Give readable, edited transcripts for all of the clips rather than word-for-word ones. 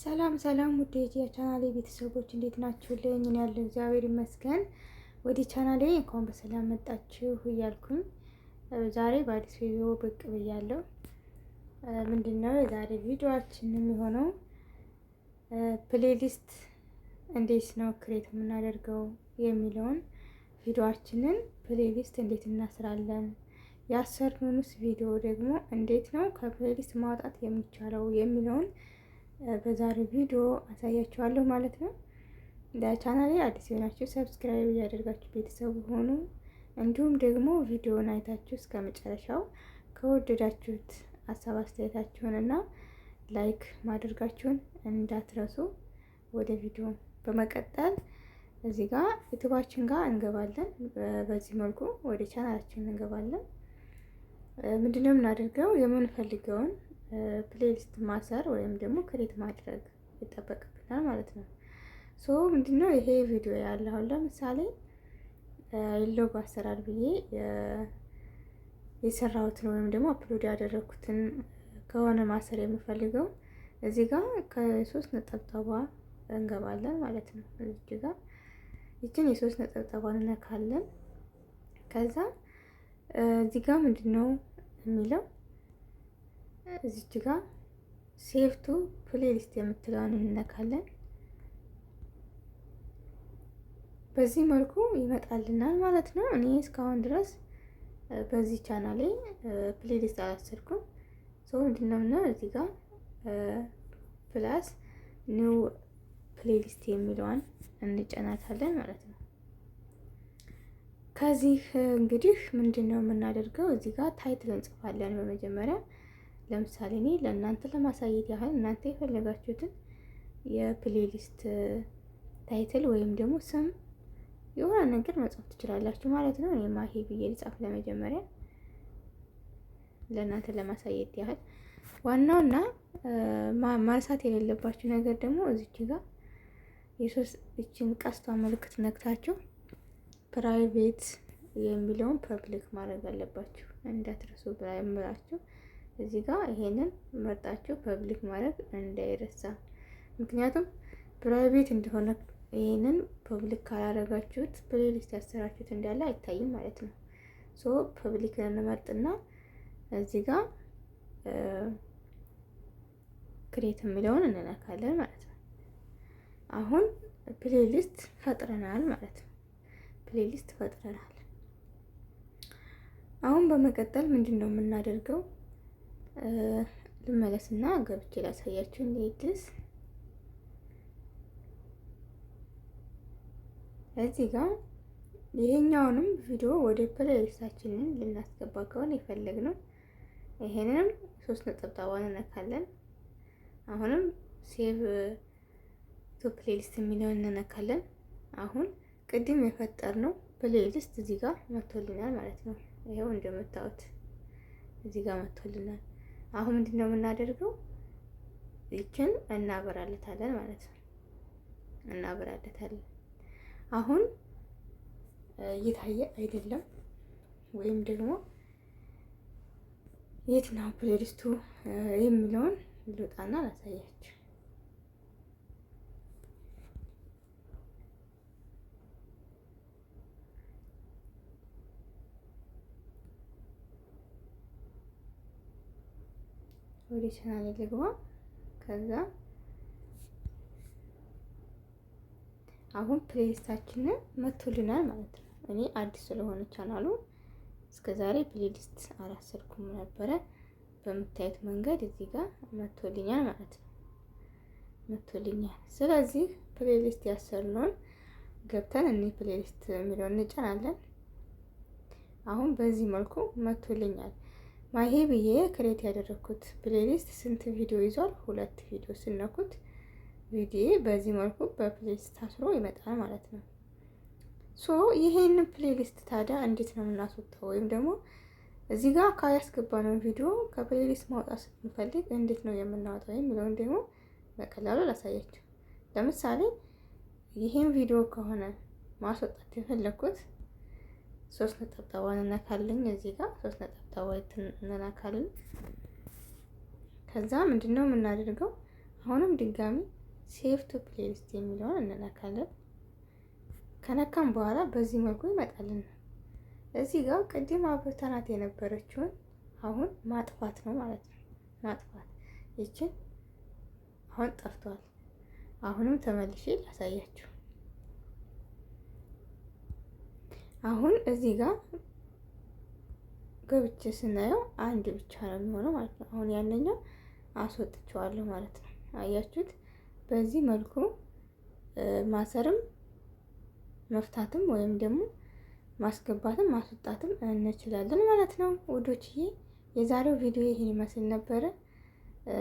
ሰላም ሰላም ውድ የቻናሌ ቤተሰቦች እንዴት ናችሁልኝ? እኔ ያለው እግዚአብሔር ይመስገን። ወደ ቻናሌ እንኳን በሰላም መጣችሁ እያልኩኝ ዛሬ በአዲስ ቪዲዮ ብቅ ብያለሁ። ምንድነው የዛሬ ቪዲዮአችን የሚሆነው playlist እንዴት ነው create የምናደርገው የሚለውን ቪዲዮአችንን playlist እንዴት እናስራለን፣ ያሰርነውንስ ቪዲዮ ደግሞ እንዴት ነው ከ playlist ማውጣት የሚቻለው የሚለውን በዛሬው ቪዲዮ አሳያችኋለሁ ማለት ነው። ለቻናሌ አዲስ የሆናችሁ subscribe እያደረጋችሁ ቤተሰብ ሆኑ። እንዲሁም ደግሞ ቪዲዮውን አይታችሁ እስከ መጨረሻው ከወደዳችሁት ሀሳብ አስተያየታችሁን እና like ማድረጋችሁን እንዳትረሱ። ወደ ቪዲዮ በመቀጠል እዚህ ጋር ዩቲዩባችን ጋር እንገባለን። በዚህ መልኩ ወደ ቻናላችን እንገባለን። ምንድነው የምናደርገው? የምንፈልገውን playlist ማሰር ወይም ደግሞ create ማድረግ ይጠበቅብናል ማለት ነው። So ምንድነው ይሄ ቪዲዮ ያለ አሁን ለምሳሌ የሎጎ አሰራር ብዬ የሰራሁትን ወይም ደግሞ upload ያደረኩትን ከሆነ ማሰር የምፈልገው እዚህ ጋር ከሶስት ነጠብጣቧ እንገባለን ማለት ነው። እዚህ ጋር ይችን የሶስት ነጠብጣቧን እነካለን። ከዛ እዚህ ጋር ምንድነው የሚለው እዚች ጋር save to playlist የምትለዋን እንነካለን። በዚህ መልኩ ይመጣልናል ማለት ነው። እኔ እስካሁን ድረስ በዚህ ቻናሌ playlist አላሰርኩም። So ምንድነው ምነው እዚህ ጋር plus new playlist የሚለዋን እንጫናታለን ማለት ነው። ከዚህ እንግዲህ ምንድነው የምናደርገው እዚህ ጋር title እንጽፋለን በመጀመሪያ ለምሳሌ እኔ ለእናንተ ለማሳየት ያህል እናንተ የፈለጋችሁትን የ playlist title ወይም ደግሞ ስም የሆነ ነገር መጻፍ ትችላላችሁ ማለት ነው። እኔ ማሂ ብዬ ልጻፍ ለመጀመሪያ ለእናንተ ለማሳየት ያህል። ዋናውና ማርሳት የሌለባችሁ ነገር ደግሞ እዚች ጋር የሶስት እችን ቀስቷ ምልክት ነክታችሁ private የሚለውን public ማድረግ አለባችሁ እንዳትረሱ ብላችሁ እዚህ ጋር ይሄንን መርጣችሁ public ማድረግ እንዳይረሳ። ምክንያቱም private እንደሆነ ይሄንን public ካላደረጋችሁት playlist ያሰራችሁት እንዳለ አይታይም ማለት ነው። So public እንመርጥና እዚህ ጋር create የሚለውን እንነካለን ማለት ነው። አሁን playlist ፈጥረናል ማለት ነው። Playlist ፈጥረናል። አሁን በመቀጠል ምንድን ነው የምናደርገው? ልመለስና ገብቼ ላሳያችሁ እንዴትስ እዚህ ጋር ይሄኛውንም ቪዲዮ ወደ playlist ኣችንን ልናስገባ ከሆነ የፈለግነው ይሄንንም ሶስት ነጠብጣቧን እንነካለን። አሁንም save to playlist የሚለውን እንነካለን። አሁን ቅድም የፈጠርነው playlist እዚህ ጋር መጥቶልናል ማለት ነው። ይሄው እንደምታዩት እዚህ ጋር መጥቶልናል። አሁን ምንድን ነው የምናደርገው? ይችን እናበራለታለን ማለት ነው። እናበራለታለን። አሁን እየታየ አይደለም፣ ወይም ደግሞ የት ነው playlist ኡ የሚለውን ልውጣና ላሳያችሁ። ወደ ቻናሌ ልግባ። ከዛ አሁን playlist ኣችንን መቶልናል ማለት ነው። እኔ አዲስ ስለሆነ ቻናሉ እስከዛሬ playlist አላሰርኩም ነበረ። በምታዩት መንገድ እዚህ ጋር መቶልኛል ማለት ነው። መቶልኛል። ስለዚህ playlist ያሰርነውን ገብተን እኔ playlist የሚለውን እንጫናለን። አሁን በዚህ መልኩ መቶልኛል። ማሂ ብዬ create ያደረኩት playlist ስንት ቪዲዮ ይዟል? ሁለት ቪዲዮ ስነኩት ቪዲዮ በዚህ መልኩ በ playlist ታስሮ ይመጣል ማለት ነው። So ይሄን playlist ታዲያ እንዴት ነው የምናስወጣው? ወይም ደግሞ እዚህ ጋር ካያስገባነው ቪዲዮ ከ playlist ማውጣት ስንፈልግ እንዴት ነው የምናወጣው የሚለውን ደግሞ በቀላሉ ላሳያችሁ። ለምሳሌ ይሄን ቪዲዮ ከሆነ ማስወጣት የፈለኩት ሶስት ነጠብጣቧን እነካለን። እዚህ ጋር ሶስት ነጠብጣቧን እንነካለን። ከዛ ምንድነው የምናደርገው? አሁንም ድጋሚ save to playlist የሚለውን እንነካለን። ከነካም በኋላ በዚህ መልኩ ይመጣልናል። እዚህ ጋር ቅድም አብርተናት የነበረችውን አሁን ማጥፋት ነው ማለት ነው። ማጥፋት ይችን አሁን ጠፍቷል። አሁንም ተመልሼ ላሳያችሁ። አሁን እዚህ ጋር ገብቼ ስናየው አንድ ብቻ ነው የሚሆነው ማለት ነው። አሁን ያንኛው አስወጥቼዋለሁ ማለት ነው። አያችሁት? በዚህ መልኩ ማሰርም መፍታትም ወይም ደግሞ ማስገባትም ማስወጣትም እንችላለን ማለት ነው ውዶችዬ። የዛሬው ቪዲዮ ይህን ይመስል ነበረ።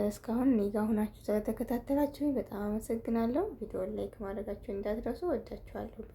እስካሁን እኔ ጋር ሆናችሁ ስለተከታተላችሁ በጣም አመሰግናለሁ። ቪዲዮውን like ማድረጋችሁ እንዳትረሱ። ወዳችኋለሁ።